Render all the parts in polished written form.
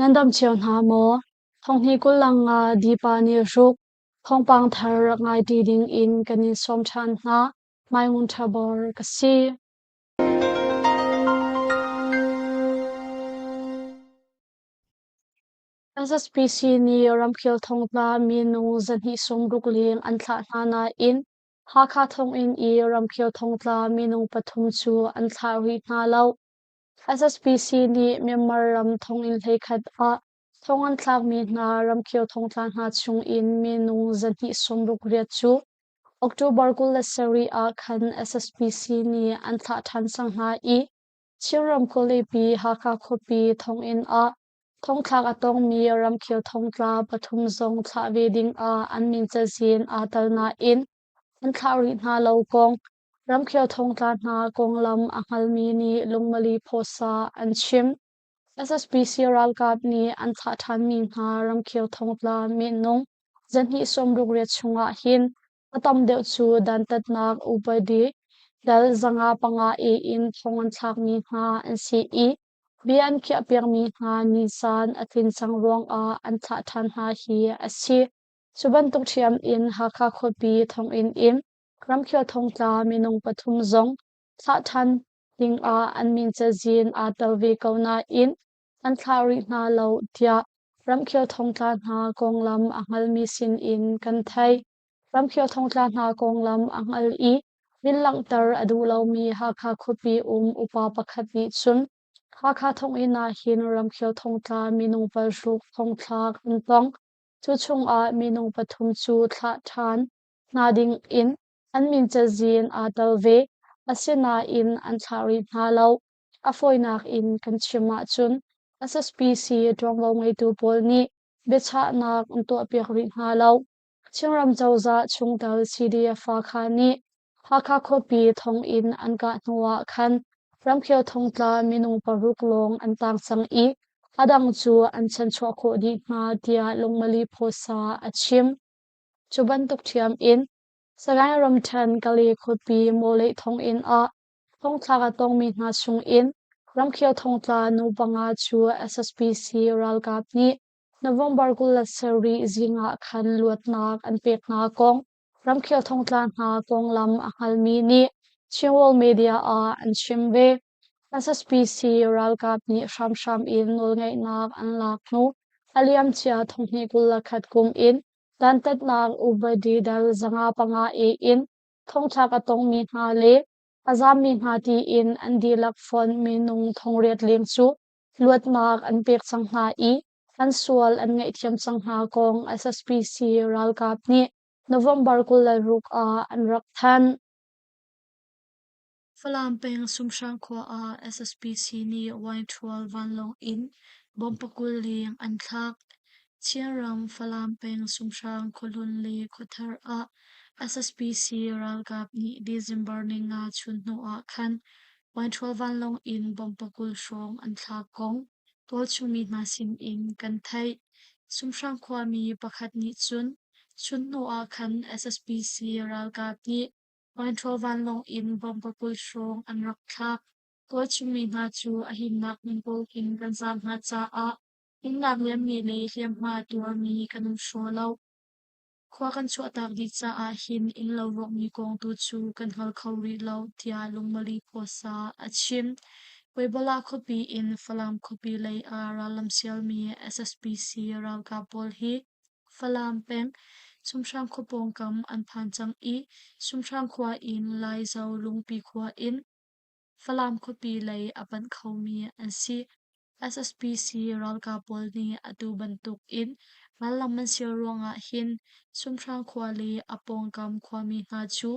Nan dam cio hna maw? Thonghni kullang nga dipa ni hruk thawngpang thar rak ngai ṭi ding in kan in sawm ṭhan hna. Mai Ngun Ṭha Bor ka si. SSPC nih ramkhel thongtla minung zahnih sawmruk leng an thlah hna nain Hakha thonginn i ramkhel thongtla minung pathum cu an thlah rih hna lo. SSPC nih Myanmar ram thonginn hleikhat ah thong an thlakmi hna ramkhel thongtla hna chungin minung zahnih sawmruk riat cu October 27 ah khan SSPC nih an thlah ṭhan cang hna i Chinram khualipi Hakha khuapi thonginn ah thongthlak a tongmi ramkhel thongtla pathum zong thlah ve ding ah an min cazin aa tel nain an thlah rih hna lo kong ramkhel thongtla hna konglam a hngalmi nih lungmali phawsa an chim. SSPC ralkap nih an thlah ṭhanmi hna ramkhel thongtla minung zahnih sawmruk riat chungah hin a tam deuh cu dantatnak upadi dal 505 A in thong an thlakmi hna an si i bia an khiahpiakmi hna nisan a tlin cang ruangah an thlah ṭhan hna hi a si. Cu bantuk ṭhiam in Hakha khuapi thonginn in ramkhel thongtla minung pathum zong thlah ṭhan dingah an min cazin aa tel ve ko nain an thlah rih hna lo tiah ramkhel thongtla hna konglam a hngalmi sinin kan theih. Ramkhel thongtla hna konglam a hngal i min langhter a duh lomi Hakha khuapi um upa pakhat nih cun Hakha thonginn ah hin ramkhel thongtla minung paruk thongthlak an tong. Cu chungah minung pathum cu thlah ṭhan hna dingin an min cazin aa tel ve. Asinain an thlah rih hna lo. A fawinak in kan chim ahcun SSPC ṭuanvo ngeitu pawl nih biachahnak an tuahpiak rih hna lo. Chinram cozah chungtel CDF Hakha nih Hakha khuapi thonginn an kah hnu ah khan ramkhel thongtla minung paruk lawng an tang cang i a dang cu an chanchuah khawh dih hna tiah Lungmali Phawsa a chim. Cu bantuk ṭhiam in Sagaing ramṭhen Kale khuapi Mawleih thonginn ah thongthlak a tongmi hna chungin ramkhel thongtla nu panga cu SSPC ralkap nih November 27 zing ah khan luatnak an pek hna kong ramkhel thongtla hna konglam a hngalmi nih Chinworld Media ah an chim ve. SSPC ralkap nih hramhram in nawlngeihnak an lak hnu a liamcia thonghnih 21 kum in dantatnak upadi dal 505 A in thongthlak a tongmi hna le a zammi hna tiin an dihlak fonh minung thongriat leng cu luatnak an pek cang hna i an sual an ngaihthiam cang hna kong SSPC ralkap nih November 26 ah an rak thanh. Falam peng Sumhrang khua ah SSPC nih Waingṭhual vanlawng in bomb pakul leng an thlak. Chinram Falam peng Sumhrang khuahlun le khuathar ah SSPC ralkap nih December ninga chun hnu ah khan Waingṭhual vanlawng in bomb pakul hrawng an thlak kong tualchungmi hna sin in kan theih. Sumhrang khuami pakhat nih cun chun hnu ah khan SSPC ralkap nih Waingṭhual vanlawng in bomb pakul hrawng an rak thlak. Tualchungmi hna cu a himnak hmun pawl in kan zaam hna caah himnak liammi le hliamhma tuarmi kan um hraw lo. Khua kan chuahtak dih caah hin innlo rawkmi kong tu cu kan hngal kho rih lo, tiah Lungmali Phuasa a chim. Puebla khuapi in Falam khuapi lei ah rallam sialmi SSPC ralkap pawl hi Falam peng Sumhrang khua pawngkam an phan cang i Sumhrang khua in Laizo Lungpi khua in Falam khuapi lei a panh khomi an si. SSPC ralkap pawl nih atu bantuk in rallam an sial ruangah hin Sumhrang khua le a pawngkam khuami hna cu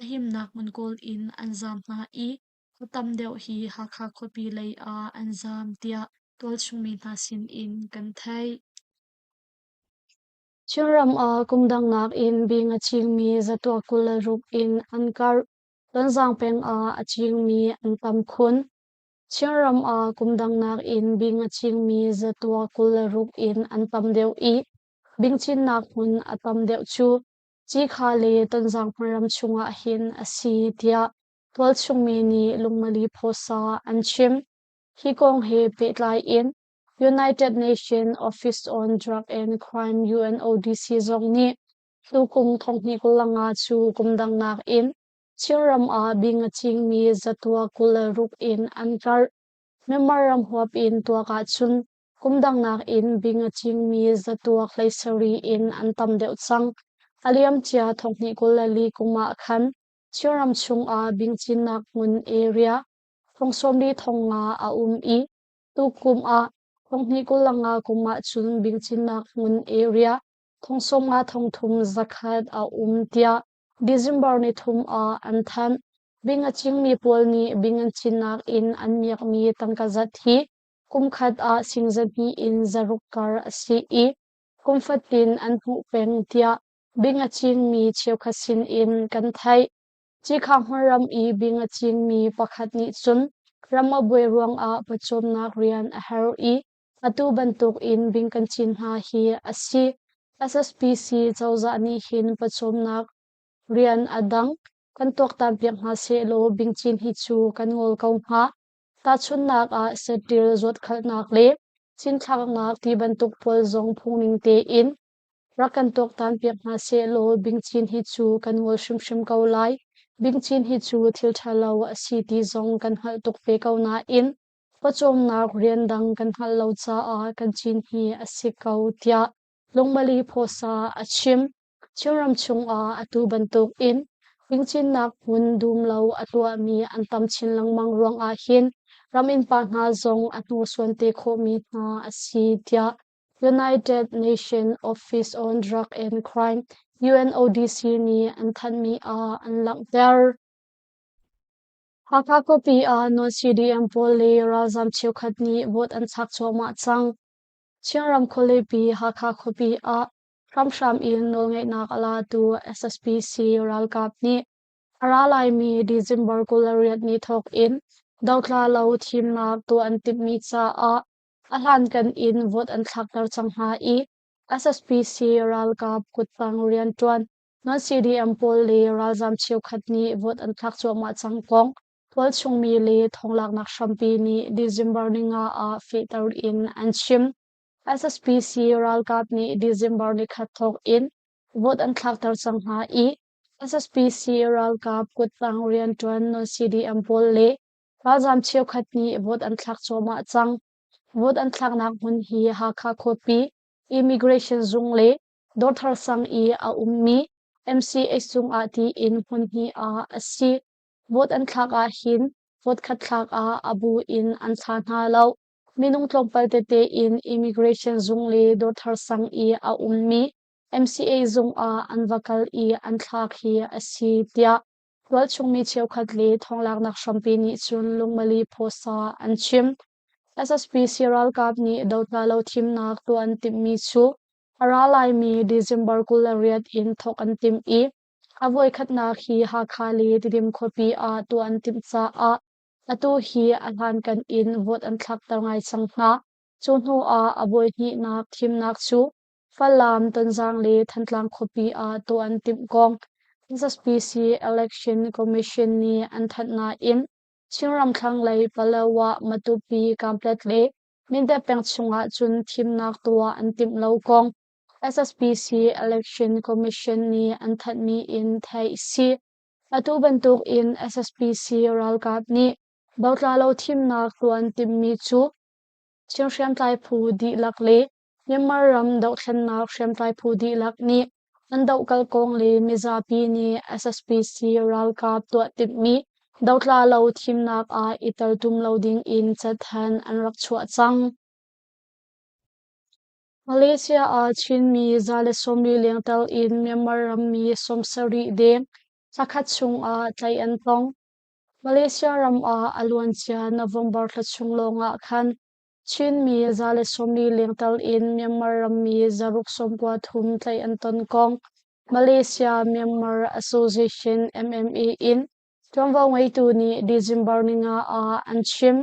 a himnak hmun kawl in an zaam hna i khua tam deuh hi Hakha khuapi lei ah an zaam tiah tualchungmi hna sin in kan theih. Chinram ah kum dang nakin bing a cingmi zatuak 26 in an karh. Tonzang peng ah a cingmi an tam khun. Chinram ah kum dang nakin bing a cingmi zatuak 26 in an tam deuh i bing cinnak hmun a tam deuh cu Cikha le Tonzang hmunram chungah hin a si tiah tualchungmi nih lungmali phawsa an chim. Hi kong he pehtlai in. United Nations Office on Drug and Crime UNODC zong nih tukum thonghnih 25 cu kum dang nakin Chinram ah bing a cingmi zatuak 26 in an karh. Myanmar ram huap in tuak ahcun kum dang nakin bing a cingmi zatuak 17 in an tam deuh cang. A liamcia thonghnih 24 kum ah khan Chinram chungah bing cinnak hmun area thong 40 thong nga a um i tukum ah thonghnih 25 kum ahcun bing cinnak hmun area thong 50 thong thum zakhat a um tiah December ni thum ah an thanh. Bing a cingmi pawl nih bing an cinnak in an miakmi tangka zat hi kum khat ah sing zahnih in zaruk kar a si i kum fatin an hmuh peng tiah bing a cingmi cheukhat sin in kan theih. Cikha hmunram i bing a cingmi pakhat nih cun ram a buai ruangah pawcawmnak rian a herh i atu bantuk in bing kan cin hna hi a si. SSPC cozah nih hin pawcawmnak rian a dang kan tuaktan piak hna sehlaw bing cin hi cu kan ngol ko hnga. Tahchunhnak ah saṭil zuatkhalhnak le cinthlaknak ti bantuk pawl zong phungning tein rak kan tuaktan piak hna sehlaw bingcin hi cu kan ngol hrimhrim ko lai. Bingcin hi cu thil ṭha lo a si ti zong kan hngalh tuk ve ko nain pawcawmnak rian dang kan hngalh lo caah kan cin hi a si ko tiah Lungmali Phawsa a chim. Chinram chungah atu bantukin bingcinnak hmun dum lo a tuahmi an tam chin lengmang ruangah hin ram innpa hna zong a hnursuan te khawhmi hna a si tiah United Nations Office on Drug and Crime UNODC nih an thanhmi ah an langhter. Hakha khuapi ah non-CDM pawl le ralzam cheukhat nih vote an thlak cuahmah cang. Chinram khualipi Hakha khuapi ah hramhram in nawlngeihnak a latu SSPC ralkap nih a ra laimi December 28 ni thawk in dotla lo thimnak tuah an timhmi caah a hlankan in vote an thlakter cang hna i SSPC ralkap kuttang rianṭuan non-CDM pawl le ralzam cheukhat nih vote an thlak cuahmah cang kong tualchungmi le thonglaknak hrampi nih December ninga ah fehter in an chim. SSPC ralkap nih December nikhat thawk in vote an thlakter cang hna i SSPC ralkap kuttang rianṭuan non-CDM pawl le ralzam cheukhat nih vote an thlak cuahmah cang. Vote an thlaknak hmun hi Hakha khuapi Immigration zung le Dawrthar sang i a ummi MCH zung ah tiin hmun hnih ah a si. Vote an thlak ahhin vote khat thlak ah a bu in an thla hna lo. Minung tlawmpal tete in Immigration zung le Dawrthar sang i a ummi MCA zung ah an va kal i an thlak hi a si tiah tualchungmi cheukhat le thawnglaknak hrampi nih cun lungmali phawsa an chim. SSPC ralkap nih dotla lo thimnak tuah an timhmi cu a ra laimi December 28 in thawk an timh i a voikhatnak hi Hakha le Tidim khuapi ah tuah an timh caah atu hi a hlankan in vote an thlakter ngai cang hna. Cu hnu ah a voihnihnak thimnak cu Falam, Tonzang le Thantlang khuapi ah tuah an timh kong SSPC Election Commission nih an thanh nain Chinram thlanglei Palawa, Matupi, Kanpetlet le Mindat peng chungah cun thimnak tuah an timh lo kong SSPC Election Commission nih an thanhmi in theih a si. Atu bantuk in SSPC ralkap nih dotla lo thimnak tuah an timhmi cu Chin hriamtlai phu dihlak le Myanmar ram dohthlennak hriamtlai phu dihlak nih an dohkal kong le mizapi nih SSPC ralkap tuah timhmi dotla lo thimnak ah i teltum lo ding in cathanh an rak chuah cang. Malaysia ah Chinmi 140 leng tel in Myanmar rammi 70 deng thlakhat chungah tlaih an tong. Malaysia ram ah a luancia November thla chung lawngah khan Chinmi 140 leng tel in Myanmar rammi 693 tlaih an ton kong Malaysia Myanmar Association MMA in ṭuanvo ngeitu nih December ninga ah an chim.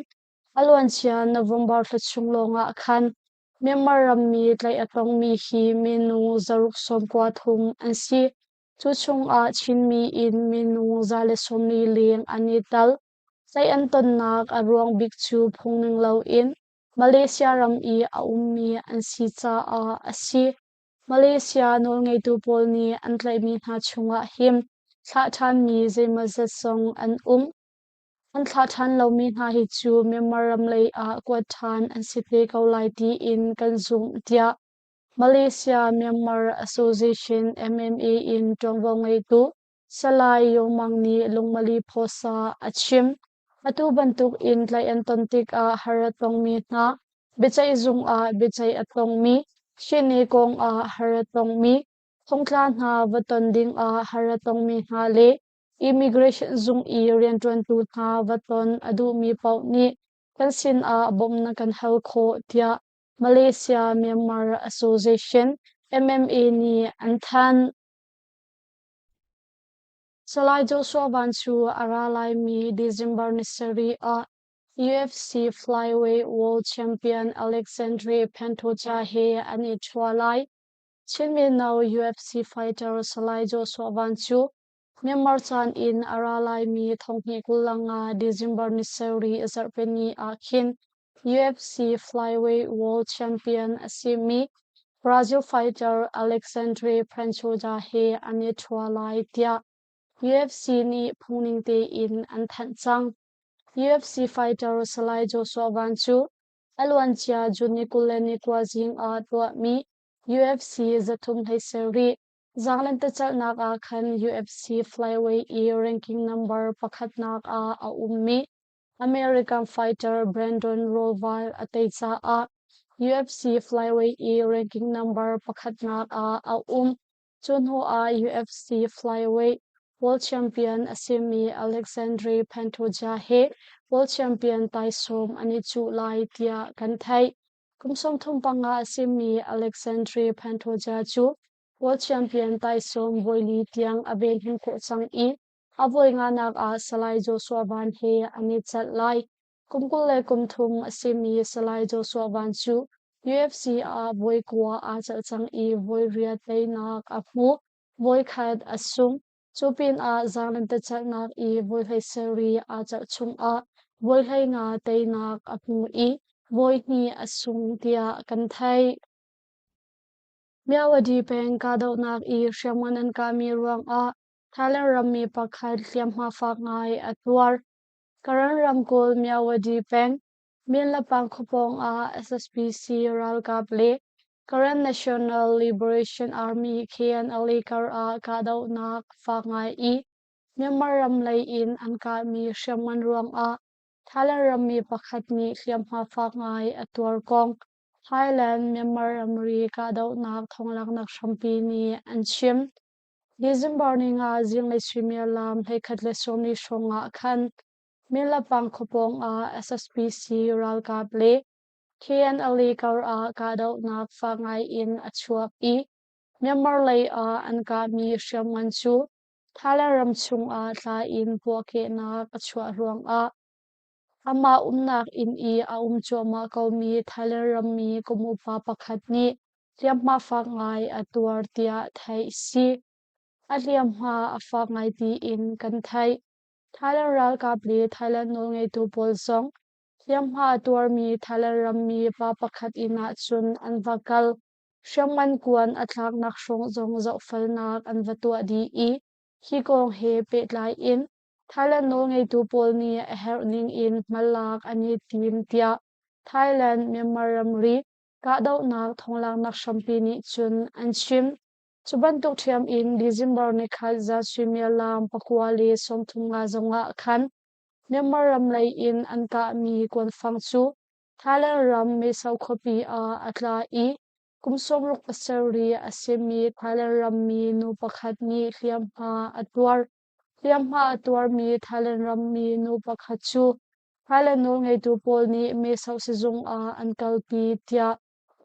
A luancia November thla chung lawngah khan Myanmar rammi tlaih a tongmi hi minung 693 an si. Cu chungah Chinmi in minung 140 leng an i tel. Tlaih an tonnak a ruang bik cu phungning loin Malaysia ram i a ummi an si caah a si. Malaysia nawlngeitu pawl nih an tlaihmi hna chungah hin thlah ṭhanmi zeimawzat zong an um. An thlah ṭhan lomi hna hi cu Myanmar ram lei ah kuat ṭhan an si te ko lai tiin kan zumh tiah Malaysia Myanmar Association MMA in ṭuanvo ngeitu Salai Yaw Mang nih lungmali phawsa a chim. Atu bantuk in tlaih an ton tikah har a tongmi hna, biaceih zung ah biaceih a tongmi, Shini kong ah har a tongmi, thongtla hna va ton ding ah har a tongmi hna le immigration zung i rianṭuantu hna va ton a duhmi paoh nih kan sinah bawmhnak kan hal khawh tiah Malaysia Myanmar Association MMA nih an thanh. Salai Joshua Van cu a ra laimi December ni sarih ah UFC Flyweight World Champion Alexandre Pantoja he an i ṭhua lai. Chin mino UFC fighter Salai Joshua Van cu Myanmar caan in a ra laimi thonghnih 25 December ni sarih zarhpini ah khin UFC Flyweight World Champion a simi Brazil fighter Alexandre Pantoja he an i ṭhua lai tiah UFC nih phungning tein an thanh cang. UFC fighter Salai Joshua Van cu a luancia June ni 29 zing ah tuahmi UFC 3 hlei Zaanglentecelhnak ah khan UFC flyweight i ranking number pakhatnak ah a ummi American fighter Brandon Royval a tei caah UFC flyweight i ranking number pakhatnak ah a um. Cu hnu ah UFC flyweight world champion a simi Alexandre Pantoja he world champion taisawm an i cuh lai tiah kan theih. Kum 35 a simi Alexandre Pantoja cu world champion taisawm voili tiang a venhim khawh cang i a voi nganak ah Salai Joshua Van he an i celh lai. Kum 23 a simi Salai Joshua Van cu UFC ah voi kua aa celh cang i voi riat teinak a hmu. Voi khat a sung. Cu pinah zaanglentecelhnak i voi 17 aa celh chungah voi 15 teinak a hmu i voi hnih a sung tiah kan theih. Myawaddy peng kahdohnak i hriamngan an kahmi ruangah Thailand rammi pakhat hliamhma fak ngai a tuar. Karen ramkulh Myawaddy peng Minlapang khuapawng ah SSPC ralkap le Karen National Liberation Army KNLA kar ah kahdohnak fak ngai i Myanmar ram lei in an kahmi hriamngan ruangah Thailand rammi pakhat nih hliamhma fak ngai a tuar kong Thailand Myanmar ramri kahdohnak thonglaknak hrampi nih an chim. December ni nga zinglei suimilam 11:40 hrawng ah khan Minlapang khuapawng ah SSPC ralkap le KNLA kar ah kahdohnak fak ngai in a chuak i Myanmar lei ah an kahmi hriamngan cu Thailand ram chung ah tla in puahkehnak a chuah ruangah amah umnak inn i a um cuahmah komi Thailand rammi kum upa pakhat nih hliamhma fak ngai a tuar tiah theih a si. A hliamhma a fak ngai tiin kan theih. Thailand ralkap le Thailand nawlngeitu pawl zong hliamhma a tuarmi Thailand rammi pa pakhat inn ah cun an va kal. Hriamngan kuan a tlaknak hrawng zong zohfelnak an va tuah dih i hi kong he pehtlai in Thailand nawlngeitu pawl nih a herh ning in hmalak an i tim tiah Thailand Myanmar ramri kahdohnak thonglaknak hrampi nih cun an chim. Cu bantuk ṭhiam in December nikhat zan suimilam 9:35 zongah khan Myanmar ram lei in an kahmi kuanfang cu Thailand ram Meso khuapi ah a tla i kum 67 a simi Thailand rammi nu pakhat nih hliamhma a tuar. Hliamhma a tuarmi Thailand rammi nu pakhat cu Thailand nawlngeitu pawl nih Meso sizung ah an kalpi tiah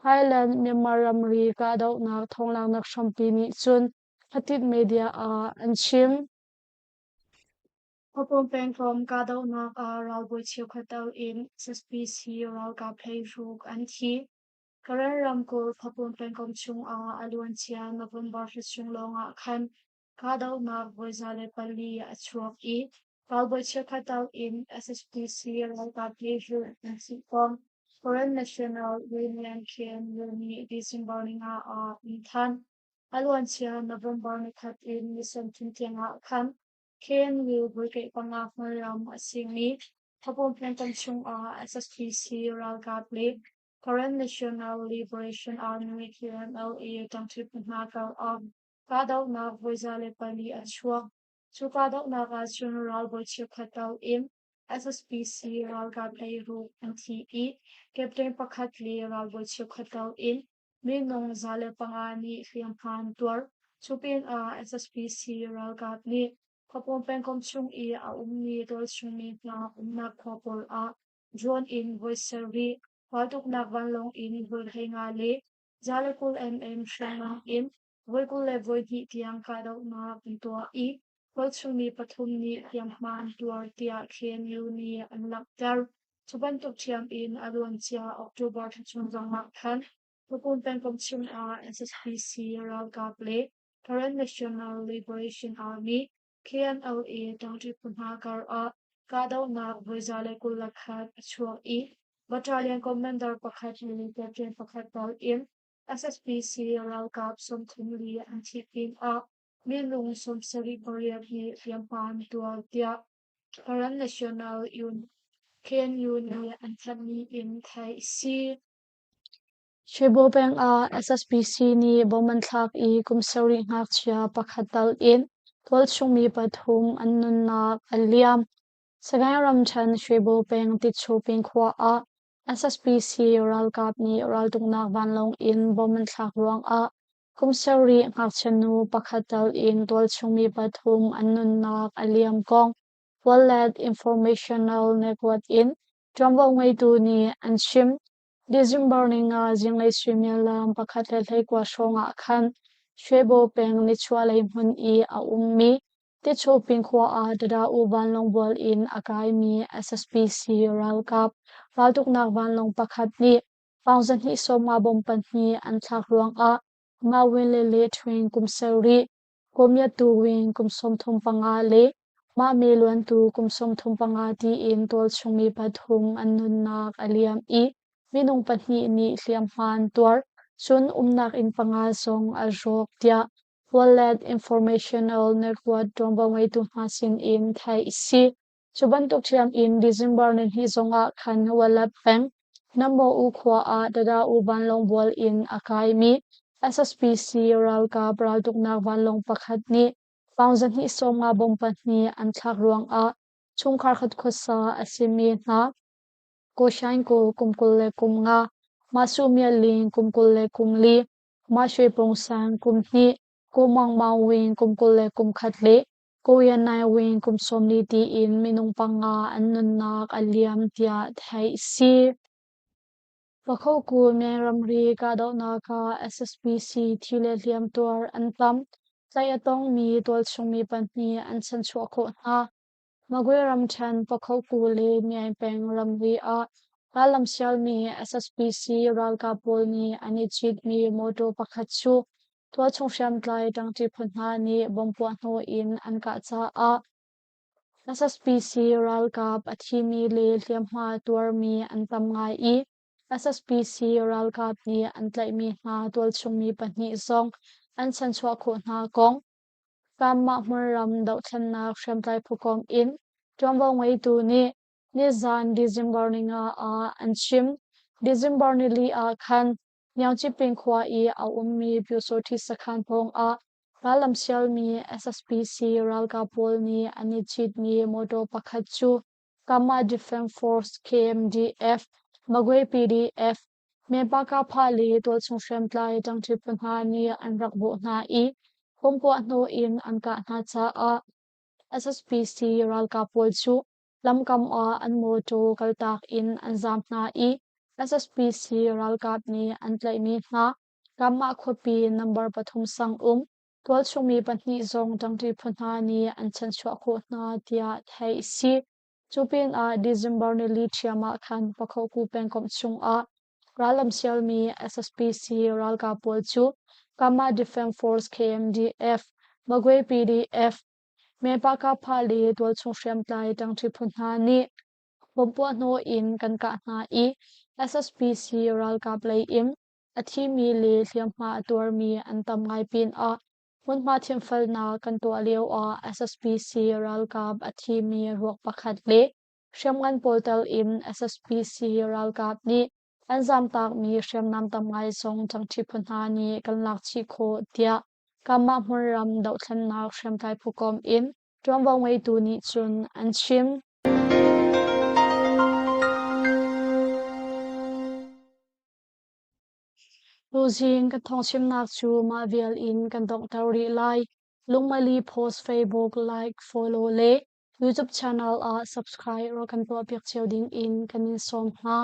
Thailand Myanmar ramri kahdohnak thonglaknak hrampi nih cun Khatit media ah an chim. Hpapawm pengkom kahdohnak ah ralbawi cheukhat tel in SSPC ralkap hleihruk an thi. Karen ramkulh Hpapawm pengkom chungah a luancia November thla chung lawngah khan kahdohnak voi 104 a chuak i ralbawi cheukhat tel in SSPC ralkap hleihruk an thih kong. Foreign National Union KNU nih December ninga ah an thanh. A luancia November nikhat in ni 30 tiang ah khan KNU voikeih panga hmunram a simi Thapum pengkomh chungah SSPC ralkap le Karen National Liberation Army KNLA ṭangṭi phu hna kar ah kahdohnak voi 104 a chuak. Cu kahdohnak ahcun ralbawi cheukhat tal in SSPC ralkap 16 an thi i captain pakhat le ralbawi cheukhat tal in minung 105 nih hliamhma an tuar. Cu pinah SSPC ralkap nih Khuapawng pengkomh chung i a ummi tualchungmi hna umnak khua pawl ah drone in voi sarih, raltuknak vanlawng in voi 15 le 120 mm hriamnam in voi 22 tiang kahdohnak an tuah i tualchungmi pathum nih hliamhma an tuar tiah KNU nih an langhter. Cu bantuk ṭhiam in a luancia October thla chung zongah khan Khuapawng pengkomh chungah SSPC ralkap le Karen National Liberation Army KNLA ṭangṭi phu hna kar ah kahdohnak voi 121 a chuak i battalion commander pakhat le captain pakhat tal in SSPC ralkap 34 an thih pinah minung 78 nih hliamhma an tuar tiah Karen National KNU nih an thanhmi in theih a si. Shwebo peng ah SSPC nih bom an thlak i kum sarih ngakchia pakhat tal in tualchung mi pathum an nunnak a liam. Sagaing ramṭhen Shwebo peng Titchuping khua ah SSPC ralkap nih raltuknak vanlawng in bom an thlak ruangah kum sarih ngakchia nu pakhat tal in tualchung mi pathum an nunnak a liam kong Wallet Informational Network in ṭuanvo ngeitu nih an chim. December ninga zinglei suimilam 1:19 hrawng ah khan Shwebo peng nichuahlei hmun i a ummi Tichuping khua ah Dada-u vanlawng bual in a kaimi SSPC ralkap raltuknak vanlawng pakhat nih paung 250 bom pahnih an thlak ruangah Ma Win le Le Thwin kum sarih, Ko Myat Tu Win kum 35 le Mah Me Luan tu kum 35 tiin tualchungmi pathum an nunnak a liam i minung pahnih nih hliamhma an tuar. Cun umnak inn panga zong a rawk tiah Wallet Informational Network ṭuanvo ngeitu hna sinin theih a si. Cu bantuk ṭhiam in December nihnih zongah khan Wallet peng Nambaw-u khua ah Dada-u vanlawng bual in a kaimi SSPC ralkap raltuknak vanlawng pakhat nih paung 250 bom pahnih an thlak ruangah chungkhar khat khuasa a simi hna Ko Shaing Ko kum 25, Ma Su Myat Lin kum 24, Ma Shwe Pung San kum hnih, Ko Maung Maung Win kum 21 le Ko Yan Nai Win kum 40 tiin minung panga an nunnak a liam tiah theih a si. Pakhoku men ramri kahdohnak ah SSPC thi le hliamtuar an tam. Tlaih a tongmi tualchungmi pahnih an chanchuah khawh hna. Magwe ramṭhen Pakhoku le Myaing peng ramri ah rallam sialmi SSPC ralkap pawl nih an i citmi mawṭaw pakhat cu tualchung hriamtlai ṭangṭi phu hna nih bomb puahhnawh in an kah caah SSPC ralkap a thimi le hliamhma tuarmi an tam ngai i SSPC ralkap nih an tlaihmi hna tualchungmi pahnih zong an chanchuah khawh hna kong Kanmah hmunram dohthlennak hriamtlai phukomh in ṭuanvo ngeitu nih nizan December ninga ah an chim. December nili ah khan Nyaungchiping khua i a ummi Pyusawhti sakhan pawng ah rallam sialmi SSPC ralkap pawl nih an i citmi mawṭaw pakhat cu Kanmah Defense Force KMDF, Magwe PDF, Mepakapha le tualchung hriamtlai ṭangṭi phu hna nih an rak bawh hna i pumpuah hnu in an kah hna caah SSPC ralkap pawl cu lamkam ah an mawṭaw kaltak in an zaam hna i SSPC ralkap nih an tlaihmi hna Kanmah khuapi number pathum sang um tualchungmi pahnih zong ṭangṭi phu hna nih an chanchuah khawh hna tiah theih a si. Cu pinah December nili ṭhiam ah khan Pakhoku pengkomh chungah rallam sialmi SSPC ralkap pawl cu Kanmah Defense Force KMDF, Magwe PDF, Mepakapha le tualchung hriamtlai ṭangṭi phu hna nih bomb puahhnawh in kan kah hna i SSPC ralkap lei in a thimi le hliamhma a tuarmi an tam ngai pinah hmunhma thiamfelnak kan tuah lio ah SSPC ralkap a thimi ruak pakhat le hriamngan pawl tel in SSPC ralkap nih an zamtakmi hriamnam tam ngai zong ṭangṭhi phu hna nih kan lak chih khawh tiah Kamah hmunram dohthlennak hriamtlai phukomh in ṭuanvo ngeitu nih cun an chim. Tuzing kan thawngchimnak cu mah vial in kan donghter rih lai. Lungmali post Facebook like, follow le YouTube channel ah subscribe rak kan tuahpiak cio ding in kan in sawm hna.